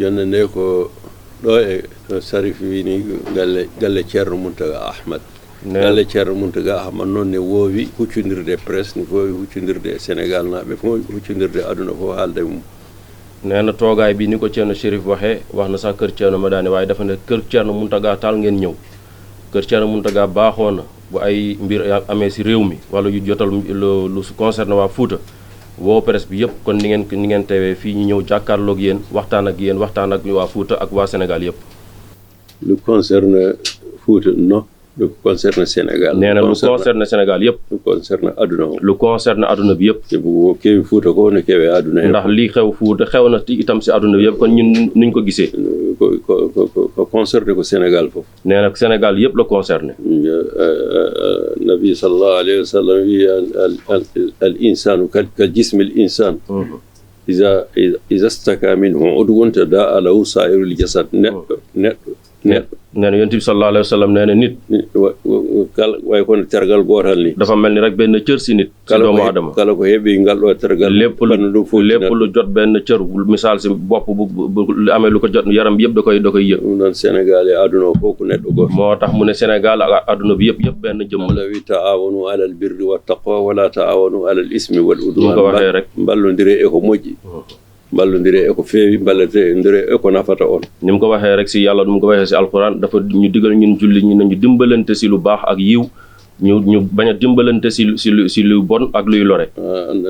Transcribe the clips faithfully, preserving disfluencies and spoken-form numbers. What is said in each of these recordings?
Enen ne ko ɗo e to Sarif wini galle, galle Ceerno Muntaga Ahmad. Galle Ceerno Muntaga Ahmad noon ne woowi huccondirde e presse, ne woowi huccondirde e Sénégal naaɓe, ne woowi huccondirde e aduna fof haalda e mum. Nee na toogaay bi ni ko Ceerno Chérif waxee, wax na sax kër Ceerno Madani, waaye dafa ne kër Ceerno Muntaga Taal ngeen ñëw. Kër Ceerno Muntaga baaxoo na bu ay mbir amee si réew mi wala yu jotal lu, lu concerné waa Fuuta, woo presse bi yëpp. Kon ni ngeen ni ngeen teewee fii, ñu ñëw jàkkaarloog yéen, waxtaan ak yéen, waxtaan ak waa Fuuta ak waa Sénégal yëpp. Lu concerne Fuuta, non. Lu concerne Sénégal. Nee na lu concerne Sénégal yëpp. Lu concerne aduna o. Lu concerne aduna bi yëpp. Te bu kewi Fuuta ko ne kewe aduna he. Ndax lii xew Fuuta xew na itam si aduna bi yëpp, kon ñun nuñ ko gisee. Ko, ko, ko, ko, ko concerne ko Sénégal fof. Nee na Sénégal yëpp la concerné. Nabi sallallahu alayhi wa sallam wi al, al, al, al insanu kal, kal jismil insan. Iza, iza staka minhu udwun tada'a lahu sa'irul jasad. Neɗɗo, neɗɗo, neɗɗo. Nee na Yonent bi sallallahu alayhi wa sallam nee na nit. Kala way kono tergal gootal ni. Dafa mel ni rek benn cër si nit, si doomu aadama. Kala ko heɓi ngal ɗo tergal. Lépp lu, lépp lu jot benn cër, misaal si bopp bu, bu amee lu ko jot, yaram bi yëpp da koy, da koy yëg. Ɗum noon Sénégal e aduna o fof ko neɗɗo gooto. Moo tax mu ne Sénégal ak aduna bi yëpp, yëpp benn jëmm la. Wi taawanu alal birri wa taqwa wala taawanu alal ismi wal udwan. Ko waxee rek. Mballondire e ko moƴƴi. Mballondire e ko feewi, mballondire e ko nafata on. Ni mu ko waxee rek si Yàlla, ni mu ko waxee si Alquran, dafa ñu digal ñun julli ñi nañu dimbalante si lu baax ak yiw, ñu, ñu bañ a dimbalante si lu, si lu, si lu bon ak luy lore.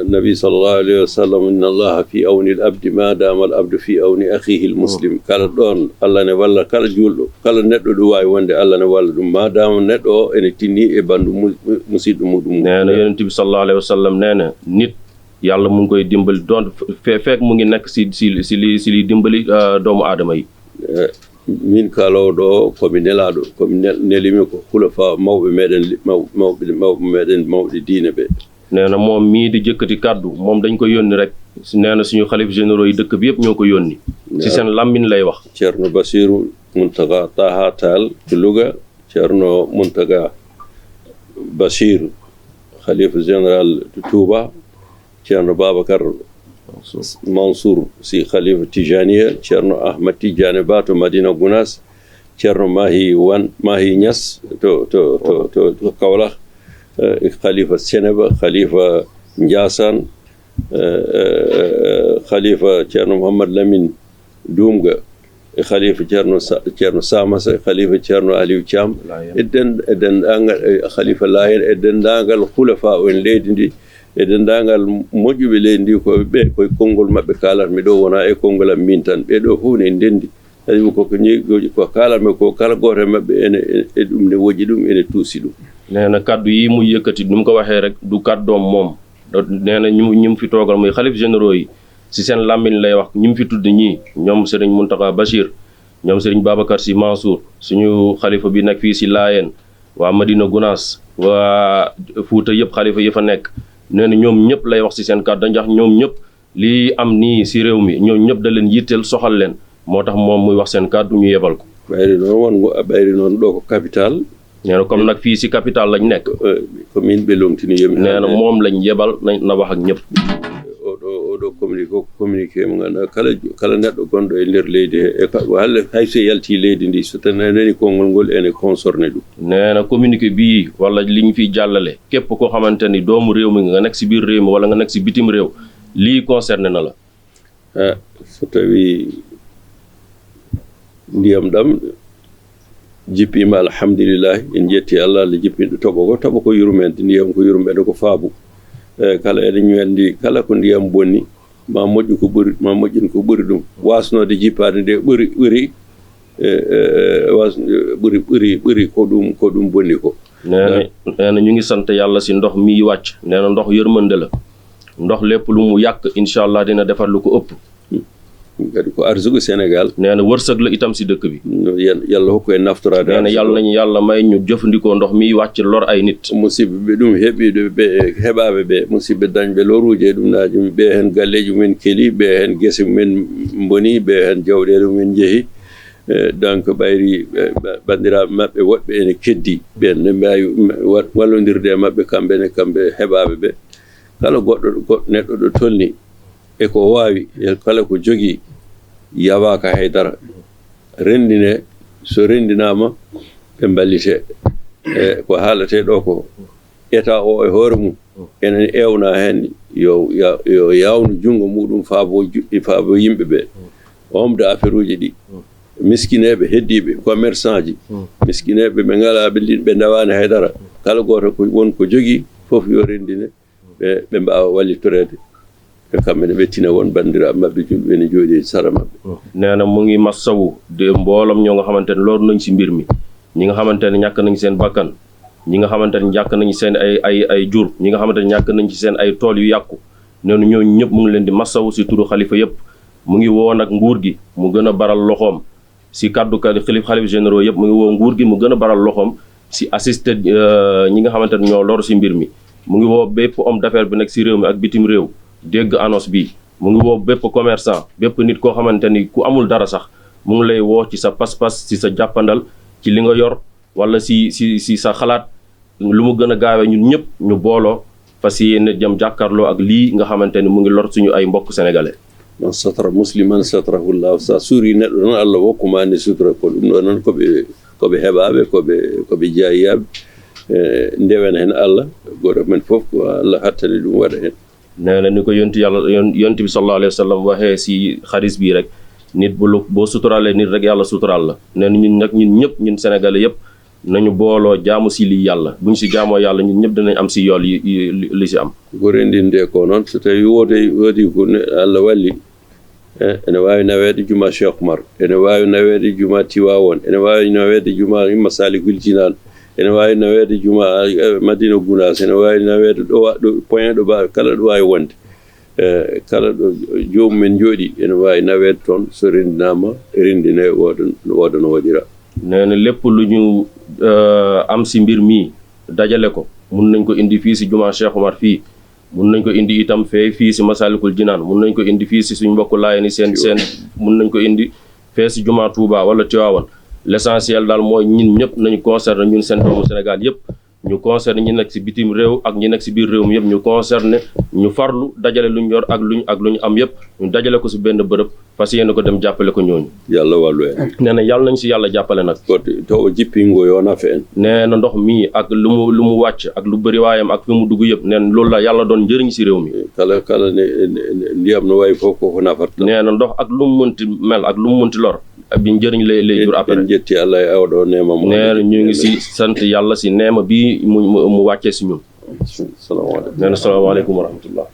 Nabi sallallahu alayhi wa sallam, inna allaha fi awni al abdi ma dama al abdu fi awni akhihi al muslim. Kala ɗoon Allah ne walla kala juulɗo, kala neɗɗo ɗo waawi wonde Allah ne walla ɗum ma dama neɗɗo o ene tinni e bandu musiɗɗo muɗum. Nee na Yonent bi sallallahu alayhi wa sallam nee na nit Yàlla mu ngi koy dimbali doon fe, fekk mu ngi nekk si, si, si li, si li dimbali doomu aadama yi. Min kaaloowo ɗo ko mi nelaaɗo, ko mi nelimi ko hulafa mawɓe meɗen, mawɓe mawɓe meɗen mawɓe diine ɓe. Nee na moom mii di jëkkati kàddu, moom dañ ko yónni rek. Nee na suñu xalif généraux yi dëkk bi yëpp ñoo ko yónni. Si seen làmmiñ lay wax. Ceerno Basiru Muntaga Taha Taal to Louga, Ceerno Muntaga Basiru, xalifa général to Touba, Ceerno Babacar Mansour si xalifa Tijaniya, Ceerno Ahmad Tijani Ba to Madina Gunas, Ceerno Mahi Wan, Mahi Niass to, to, to, to, to Kaolack, eh, xalifa Seneba, xalifa Ndiassane, eh, eh, eh, xalifa Ceerno Mouhamad Lamine Dumga, e xalifa Ceerno Sa, Ceerno Samasa, e xalifa Ceerno Aliou Thiam, e den, e denndaangal, e xalifa Layen, e denndaangal hulafa o en leydi ndi, e denndaangal moƴƴuɓe leydi ndi, ko ɓe, koye konngol maɓɓe kaalatmi ɗo, wonaa e konngol am min tan. Ɓee ɗo fof ne ndenndi. Kadi ko, ko ñi-, ko kaalatmi ko, kala gooto e maɓɓe ene, e, e ɗum ne woƴi ɗum, ene tuusi ɗum. Nee na kàddu yi mu yëkkati, ni mu ko waxee rek, du kàddoom moom. Nee na ñu, ñu mu fi toogal muy xalif généraux yi, si seen làmmiñ lay wax. Ñu mu fi tudd ñii, ñoom Serigne Mountakha Bachir, ñoom Serigne Babacar Sy Mansour, suñu xalifa bi nekk fii si Laayeen, waa Madina Gunaas, waa Fuuta yëpp, xalifa yi fa nekk. Nee na ñoom ñëpp lay wax si seen kàddu, ndax ñoom ñëpp lii am nii si réew mi, ñoom ñëpp da leen yitteel, soxal leen. Moo tax moom muy wax seen kàddu, ñu yebal ko. Ɓayri noon, won ngo, ɓayri noon ɗo ko capital. Nee na comme nag fii si capital lañ nekk. Eh, ko min ɓe lomtini, yomi. Nee na moom lañ yebal, na, na wax ak ñëpp. Oɗo, oɗo communiqué ko communiqué mo ngannduɗaa kala, kala neɗɗo gonɗo e nder leydi he, e ka-, hannde hay so yalti leydi ndi, so tawi nani konngol ngol, ene concerné ɗum. Nee na communiqué bii wala li ñu fiy jàllale, képp koo xamante ni doomu réew mi nga, nekk si biir réew mi wala nga nekk si bitim réew, lii concerné na la. Eh, so tawi ndiyam ɗam jippiima, alhamdulillahi, en njetti Allah, Allah jippinɗo toɓo ko, toɓo ko yurmeende, ndiyam ko yurmeende, ko faabu. Eh, kala eɗen nganndi, kala ko ndiyam bonni, ma moƴƴu ko ɓuri, ma moƴƴin ko ɓuri ɗum. Waasnoode jippaade nde ɓuri, ɓuri, eh, eh, waas-, ɓuri, ɓuri, ɓuri ko ɗum, ko ɗum bonni ko. Nee na, nee na ñu ngi sant Yàlla si ndox mi wàcc. Nee na ndox yërmande la. Ndox lépp lu mu yàq, incha Allah dina defar lu ko ëpp. Kadi ko arsugu Sénégal. Nee na wërsëg la itam si dëkk bi. Yal-, Yàlla hokku en naftoraade. Nee na Yàlla nañu Yàlla may ñu jëfandikoo ndox mi wàcc, lor ay nit. Musiɓɓe ɓe ɗum heɓi ɓe, heɓaaɓe ɓe, musiɓɓe dañɓe loruuji e ɗum, na ɗum ɓe heen galleeji mumen keli, ɓe heen gese mumen mboni, ɓe heen jawɗeele mumen njehi. Eh, donc ɓayri, eh, ba-, banndiraaɓe maɓɓe woɗɓe ene keddi, ɓeen ne mbaawi wa-, wallondirde e maɓɓe, kamɓe ne, kamɓe heɓaaɓe ɓe. Kala goɗɗo, goɗɗo neɗɗo ɗo tolni e ko waawi, e kala ko jogii, yawaaka haydara. Renndine, so renndinaama, ɓe mballite. E ko haaletee ɗo ko, État o e hoore mum, enen ewna heen yo, ya-, yo yaawnu junngo muɗum faabo ju-, faabo yimɓe ɓe. Omde affaire uji ɗi. Miskineeɓe heddiiɓe, commerçant ji, miskineeɓe ɓe ngalaa, ɓe ndi-, ɓe ndawaani haydara. Kala gooto ko won ko jogii, fof yo renndine, ɓe, ɓe mbaawa wallitoreede. E kamɓe ne ɓe tina won banndiraaɓe maɓɓe julɓe ne jooɗi e sara maɓɓe. Nee na mu ngi massawu de mbooloom ñoo nga xamante ne loru nañ si mbir mi, ñi nga xamante ne ñàkk nañ seen bakkan, ñi nga xamante ne ñàkk nañ seen ay ay ay jur, ñi nga xamante ne ñàkk nañ ci seen ay tool yu yàqu. Nee na ñooñu ñëpp mu ngi leen di massawu si turu xalifa yëpp. Mu ngi woo nag nguur gi mu gën a baral loxoom si kàddu ka xalif xalif généraux yëpp. Mu ngi woo nguur gi mu gën a baral loxoom si assister, euh, ñi nga xamante ne ñoo loru si mbir mi. Mu ngi woo bépp homme d'affaires bi nekk si réew mi ak bitim réew dégg annonce bi. Mu ngi woo bépp commerçant, bépp nit koo xamante ni ku amul dara sax, mu ngi lay woo ci sa pas-pas, ci sa jàppandal, ci li nga yor, wala si si si sa xalaat. Lu mu gën a gaawee, ñun ñëpp ñu booloo fas yéene jëm jàkkaarloo ak lii nga xamante ni mu ngi lor suñu ay mbokk sénégalais. Man satara musliman satarahu llahu. Sa suuri neɗɗo noon, Allah wokkuma ni sutura. Ko ɗum ɗo noon ko ɓe, ko ɓe heɓaaɓe, ko ɓe, ko ɓe jaayiyaaɓe. E, ndewen heen Allah, gooto men fof ko Allah hattani ɗum waɗa heen. Nee na ni ko yonti yàlla yon yonti bi sallallahu alayhi wa sallam waxee si xadis bii rek, nit bu lu boo suturaalee nit rek, yàlla suturaal la. Nee na ñun nag, ñun ñëpp, ñun sénégalais yëpp, nañu booloo jaamu si lii yàlla. Buñ si jaamoo yàlla, ñun ñëpp dinañ am si yool yi yi li si am. Ko renndinde ko noon, so tawii woodi woodi ko ne Allah walli, e, ene waawi naweede juma Cheikh Oumar, ene waawi naweede juma Tiwaawoon, ene waawi naweede juma Masalikul Jinaan, ene waawi naweede juma, e, Madina Gunaas, ene waawi naweede ɗo wa-, ɗo point ɗo ba-, kala ɗo waawi wonde. E, kala ɗo joomum en njooɗi, ene waawi naweede toon, so renndinaama, renndinee, wooda, wooda no waɗira. Nee na lépp lu ñu, euh, am si mbir mii, dajale ko, mun nañ ko indi fii si juma Cheikh Oumar fii, mun nañ ko indi itam fee fii si Masalikul Jinaan, mun nañ ko indi fii si suñ mbokk Laayeen yi seen seen, mun nañ ko indi fee si juma Touba wala Tiwaawan. L'essentiel daal mooy ñun ñëpp nañu concerné, ñun seen doomu Sénégal yëpp, ñu concerné ñi nekk si bitim réew ak ñi nekk si biir réew mi yëpp, ñu concerné, ñu farlu dajale luñ yor ak luñ ak luñ am yëpp, ñu dajale ko si benn bërëb, fas yéene ko dem jàppale ko ñooñu. Yàlla wallu en. Nee na yàlla nañ si yàlla jàppale nag. Ko taw jippingo yo nafa en. Nee na ndox mii ak lu mu lu mu wàcc ak lu bëri waayam ak fi mu dugg yëpp, nee na loolu la yàlla doon njëriñ si réew mi. Kala kala ne, ne, ne, ndiyam no wayi fof koko nafata. Nee na ndox ak lu mu mënti mel ak lu mu mënti lor, bi njëriñ lay lay jur après. En jetti Allah e oɗo neema mo. Nee na ñu ngi si sant yàlla si neema bi mu mu mu wàccee si ñun. Salaamaaleykum. Nee na salaamaaleykum wa rahmatullah.